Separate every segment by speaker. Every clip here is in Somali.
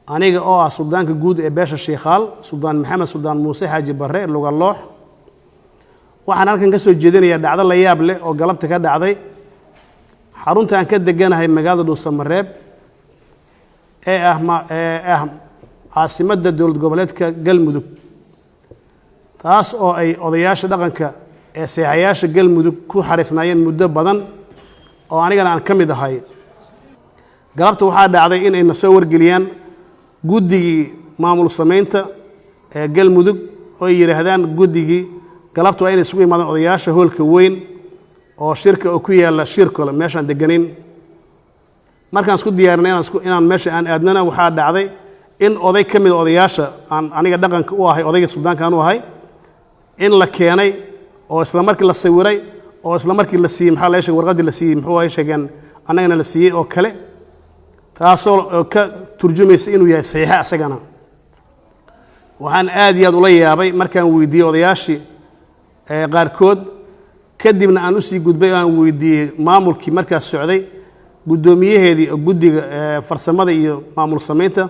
Speaker 1: Aniga oo ah suldaanka guud ee beesha Shiikhaal, Suldaan Maxamed Suldaan Muuse Xaaji Barre Lugaloox, waxaan halkan ka soo jeedinayaa dhacdo la yaab leh oo galabta ka dhacday xarunta aan ka deganahay magaalada Dhuusamareeb ee ah caasimadda dowlad goboleedka Galmudug, taas oo ay odayaasha dhaqanka ee seexayaasha Galmudug ku xariisnaayeen muddo badan, oo anigana aan ka mid ahay. Galabta waxaa dhacday in ay na soo wargeliyaan guddigii maamul samaynta ee Galmudug, oo ay yidhaahdaan guddigii galabta waa inay isugu imaadaan odayaasha hoolka weyn oo shirka oo ku yaalla Shirkole, meeshaan deganayn. Markaan isku diyaarinay inaan meesha aan aadnana, waxaa dhacday in oday ka mida odayaasha aan aniga dhaqanka u ahay, odayga suldaankaan u ahay, in la keenay oo isla markii la sawiray oo isla markii la siiyey, maxaa laga sheegay, warqaddii la siiyey, muxuu ay sheegeen, annagana la siiyey oo kale, taasoo ka turjumaysa inuu yahay saxiixe asagana. Waxaan aad iyo aad ula yaabay markaan weydiiyey odayaashii qaarkood, kadibna aan usii gudbay oo aan weydiiyey maamulkii markaas socday guddoomiyaheedii oo guddiga farsamada iyo maamul samaynta,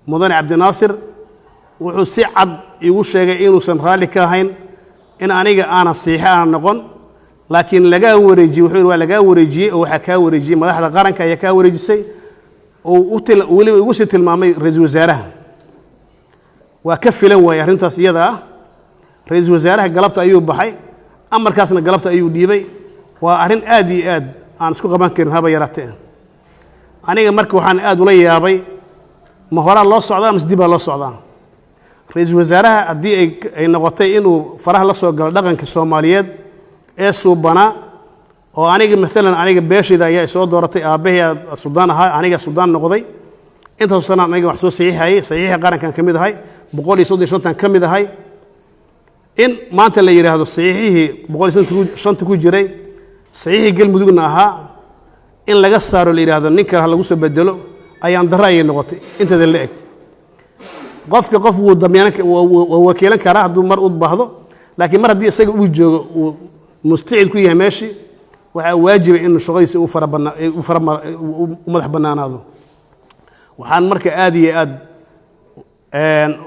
Speaker 1: Mudane Cabdinaasir, wuxuu si cad igu sheegay inuusan raalli ka ahayn in aniga aanan saxiixe aanan noqon, laakiin lagaa wareejiyey. Wuxuu yidhi waa lagaa wareejiyey oo waxaa kaa wareejiyey madaxda qaranka ayaa kaa wareejisay, oo weliba igu sii tilmaamay ra-iisul wasaaraha. Waa ka filan waayey arrintaas iyada ah. Ra-iisul wasaaraha galabta ayuu baxay, amarkaasna galabta ayuu dhiibay. Waa arrin aad iyo aad aan isku qaban karin haba yaraatee. Aniga marka waxaan aad ula yaabay, ma horaa loo socdaa mise dibaa loo socdaa? Ra-iisul wasaaraha haddii ay noqotay inuu faraha la soo galo dhaqanka Soomaaliyeed ee suubanaa, oo aniga maalan aniga beeshayda ayaa isoo dooratay, aabbahay suldaan ahaa, aniga suldaan noqday, intaasoo sanaan aniga wax soo saxiixayay, saxiixa qarankan ka mid ahay, 135-tan ka mid ahay, in maanta la yidhaahdo saxiixihii 135-ta ku jiray, saxiixii Galmudugna ahaa, in laga saaro, la yidhaahdo nin kale ha lagu soo bedelo, ayaan darro ayay noqotay inteeda la eg. Qofka qof wuu damyaanan, waa wakiilan karaa hadduu mar u baahdo, laakiin mar haddii isaga uu joogo, uu mustacid ku yahay meeshii, waxaa waajiba inuu shaqadiisa u fara bana u fara u madax bannaanaado. Waxaan marka aad iyo aad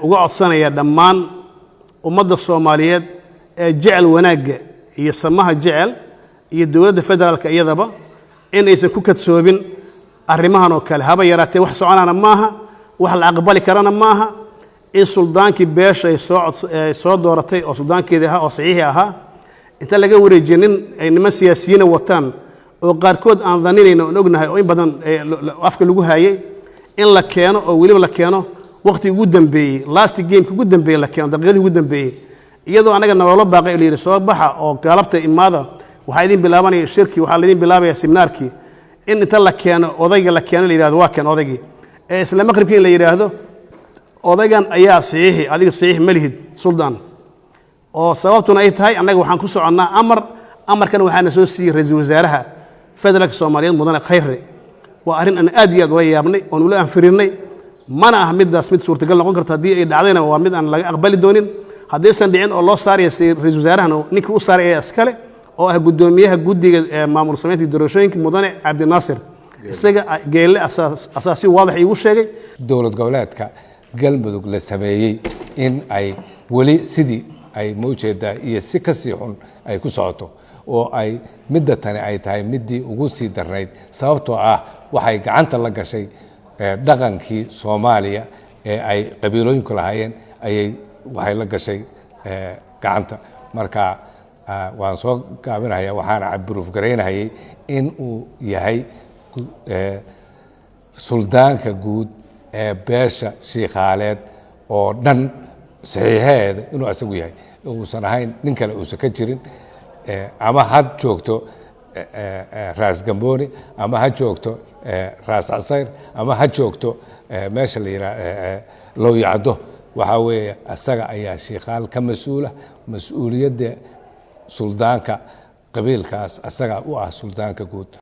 Speaker 1: uga codsanayaa dhammaan ummadda Soomaaliyeed ee jecel wanaagga iyo samaha jecel iyo dowladda federaalka iyadaba in aysan ku kadsoobin arrimahan oo kale. Haba yaraatee wax soconana maaha, wax la aqbali karana maaha in suldaankii beesha ay soo ay soo dooratay oo suldaankeedii ahaa oo saxiixi ahaa inta laga wareejiyo nin ay niman siyaasiyiina wataan, oo qaarkood aan dhaninayno oon ognahay oo in badan afka lagu hayay, in la keeno oo weliba la keeno waqti ugu dambeeyey, last gameka ugu dambeeyey la keeno, daqiiqadii ugu dambeeyey, iyadoo anaga naloola baaqay oo la yidhi soo baxa oo galabta imaada, waxaa idin bilaabanaya shirkii, waxaa laidin bilaabaya seminaarkii, in inta la keeno odayga la keeno, la yidhahdo waa keen odaygii, ee isla maqribkii in la yidhaahdo odaygan ayaa saxiixi, adiga saxiix ma lihid suldaan, oo sababtuna ay tahay annaga waxaan ku soconnaa amar, amarkana waxaana soo siiyey ra-iisul wasaaraha federaalka Soomaaliyeed, Mudane Khayre. Waa arrin aan aad iyo aad ula yaabnay oon ula anfirinay. Mana ah middaas mid suurtagal noqon karta. Haddii ay dhacdayna waa mid aan laga aqbali doonin. Haddaysan dhicin oo loo saaraya ra-iisul wasaarahana, ninkii u saaray ayaa iskale, oo ah guddoomiyaha guddiga maamul samaynta doorashooyinka, Mudane Cabdinaasir, isaga Geelle asaa si waadax iigu sheegay.
Speaker 2: Dowlad goboleedka Galmudug la sameeyey in ay weli sidii ay maujeedaa iyo si ka sii xun ay ku socoto, oo ay midda tani ay tahay middii ugu sii darnayd, sababtoo ah waxay gacanta la gashay dhaqankii Soomaaliya ee ay qabiilooyinku lahaayeen ayay waxay la gashay gacanta. Marka waan soo gaabinahaya, waxaana proof garaynahayay in uu yahay suldaanka guud ee beesha Shiikhaaleed oo dhan saxiixaheeda inuu asagu yahay, uusan ahayn nin kale, uusan ka jirin, ama ha joogto Raas Gamboni, ama ha joogto Raas Casayr, ama ha joogto meesha la yidhaha Lowyacdo. Waxaa weeye asaga ayaa Shiikhaal ka mas-uula. Mas-uuliyadda suldaanka qabiilkaas asaga u ah suldaanka guud.